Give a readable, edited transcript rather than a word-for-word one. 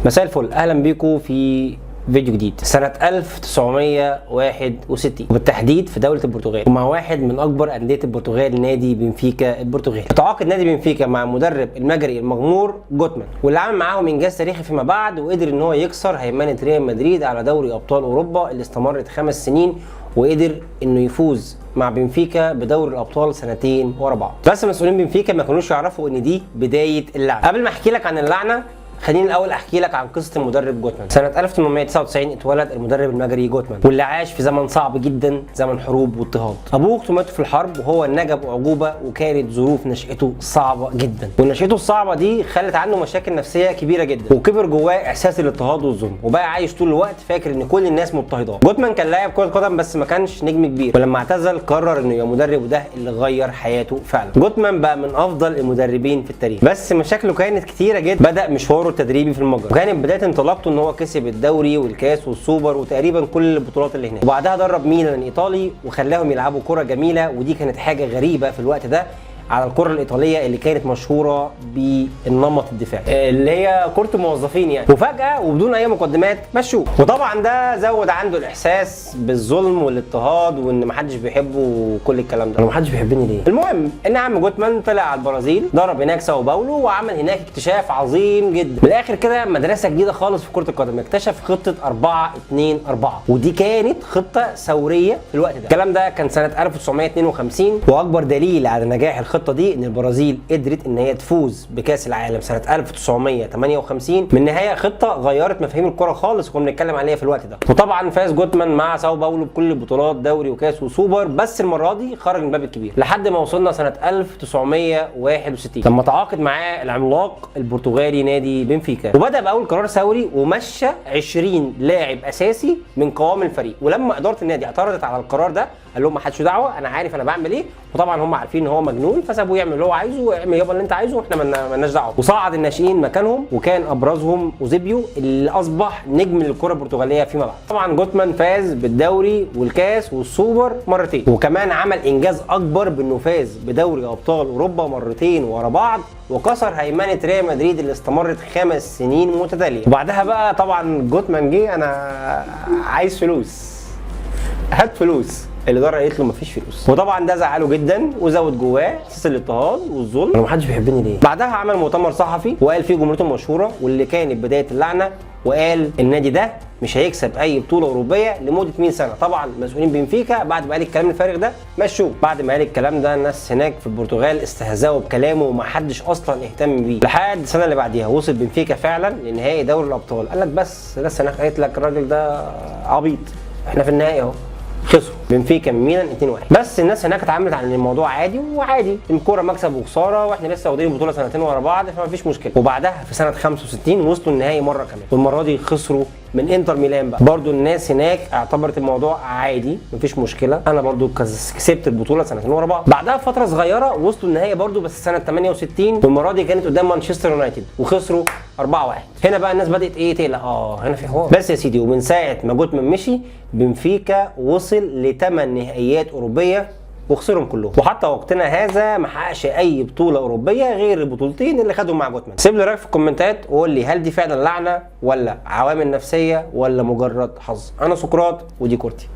مساء الفل، اهلا بيكم في فيديو جديد. سنة 1961 وبالتحديد في دولة البرتغال، ومع واحد من أكبر أندية البرتغال نادي بنفيكا البرتغالي. تعاقد نادي بنفيكا مع مدرب المجري المغمور جوتمان، واللي عمل معاهم إنجاز تاريخي فيما بعد، وقدر إن هو يكسر هيمنة ريال مدريد على دوري أبطال أوروبا اللي استمرت 5 سنين، وقدر انه يفوز مع بنفيكا بدوري الابطال سنتين ورا بعض. بس مسؤولين بنفيكا ما كانوش يعرفوا ان دي بداية اللعنة. قبل ما احكي لك عن اللعنة خليني الاول احكي لك عن قصة المدرب جوتمان. سنة 1899 اتولد المدرب المجري جوتمان، واللي عاش في زمن صعب جدا، زمن حروب واضطهاد. ابوه واخته ماتوا في الحرب وهو نجا باعجوبه، وكانت ظروف نشأته صعبة جدا، ونشأته الصعبة دي خلت عنده مشاكل نفسية كبيرة جدا، وكبر جواه احساس الاضطهاد والظلم، وبقى عايش طول الوقت فاكر ان كل الناس مضطهداه. جوتمان كان لاعب كره قدم بس ما كانش نجم كبير، ولما اعتزل قرر انه يبقى مدرب، وده اللي غير حياته فعلا. جوتمان بقى من افضل المدربين في التاريخ، بس مشاكله كانت كتيرة جدا. بدا مشواره التدريبي في المجر، وكانت بداية انطلاقته ان هو كسب الدوري والكاس والسوبر وتقريبا كل البطولات اللي هناك. وبعدها درب ميلان الايطالي وخلاهم يلعبوا كره جميلة، ودي كانت حاجة غريبة في الوقت ده على الكره الايطالية اللي كانت مشهورة بالنمط الدفاعي اللي هي كره الموظفين يعني. وفجاة وبدون اي مقدمات مشوه، وطبعا ده زود عنده الاحساس بالظلم والاضطهاد وان محدش بيحبه وكل الكلام ده. انا محدش بيحبني ليه؟ المهم ان عم جوتمان طلع على البرازيل، درب هناك ساو باولو، وعمل هناك اكتشاف عظيم جدا. من الاخر كده مدرسه جديدة خالص في كره القدم. اكتشف خطه 4 2 4، ودي كانت خطه ثورية في الوقت ده. الكلام ده كان سنة 1952، واكبر دليل على نجاح الخطة دي ان البرازيل قدرت ان هي تفوز بكاس العالم سنة 1958 من نهاية خطه غيرت مفاهيم الكره خالص، وكنا بنتكلم عليها في الوقت ده. وطبعا فاز جوتمان مع ساو باولو بكل البطولات، دوري وكاس وسوبر، بس المرة دي خرج من الباب الكبير لحد ما وصلنا سنة 1961 لما تعاقد معاه العملاق البرتغالي نادي بنفيكا، وبدا باول قرار ثوري ومشى 20 لاعب اساسي من قوام الفريق. ولما ادارة النادي اعترضت على القرار ده قال لهم ما حدش دعوه، انا عارف انا بعمل ايه. وطبعا هم عارفين ان هو مجنون فسابوه يعمل اللي هو عايزه، واعمل يابا اللي انت عايزه واحنا مالناش دعوه. وصعد الناشئين مكانهم، وكان ابرزهم اوزيبيو اللي اصبح نجم للكرة البرتغالية فيما بعد. طبعا جوتمان فاز بالدوري والكاس والسوبر مرتين، وكمان عمل انجاز اكبر بانه فاز بدوري ابطال اوروبا مرتين ورا بعض، وكسر هيمنة ريال مدريد اللي استمرت 5 سنين متتالية. وبعدها بقى طبعا جوتمان جه، انا عايز فلوس، هات فلوس. الادارة قالت له مفيش فلوس، وطبعا ده زعله جدا وزود جواه احساس الاضطهاد والظلم، انا محدش بيحبني ليه. بعدها عمل مؤتمر صحفي وقال فيه جملته المشهورة واللي كانت بداية اللعنه، وقال النادي ده مش هيكسب اي بطوله اوروبية لمدة 100 سنة. طبعا مسؤولين بنفيكا بعد ما قال الكلام الفارغ ده مشوه. بعد ما قال الكلام ده الناس هناك في البرتغال استهزأوا بكلامه ومحدش اصلا اهتم بيه لحد السنة اللي بعديها. وصل بنفيكا فعلا لنهائي دوري الابطال. قال لك بس الناس هناك قالت لك الراجل ده عبيط، احنا في النهائي اهو. خسروا بنفيكا من ميلان 2-1، بس الناس هناك اتعاملت على ان الموضوع عادي، وعادي الكورة مكسب وخسارة، واحنا لسه واخدين البطولة سنتين ورا بعض فما فيش مشكلة. وبعدها في سنة 65 وصلوا النهائي مرة كمان، والمرة دي خسروا من انتر ميلان. بقى برضو الناس هناك اعتبرت الموضوع عادي مفيش مشكلة، انا برضو كسبت البطولة سنتين ورا بعض. بعدها بفترة صغيرة وصلوا النهائي برضو بس سنة 68، والمرة دي كانت قدام مانشستر يونايتد وخسروا 4-1. هنا بقى الناس بدات ايه تقلق، هنا في حوار. بس يا سيدي، ومن ساعة ما جوتمان مشي بنفيكا وصل ل8 نهائيات اوروبية وخسرهم كلهم، وحتى وقتنا هذا ما حققش اي بطوله اوروبية غير البطولتين اللي خدهم مع جوتمان. سيب لي رايك في الكومنتات وقول لي هل دي فعلا لعنه ولا عوامل نفسية ولا مجرد حظ. انا سقراط ودي كورتي.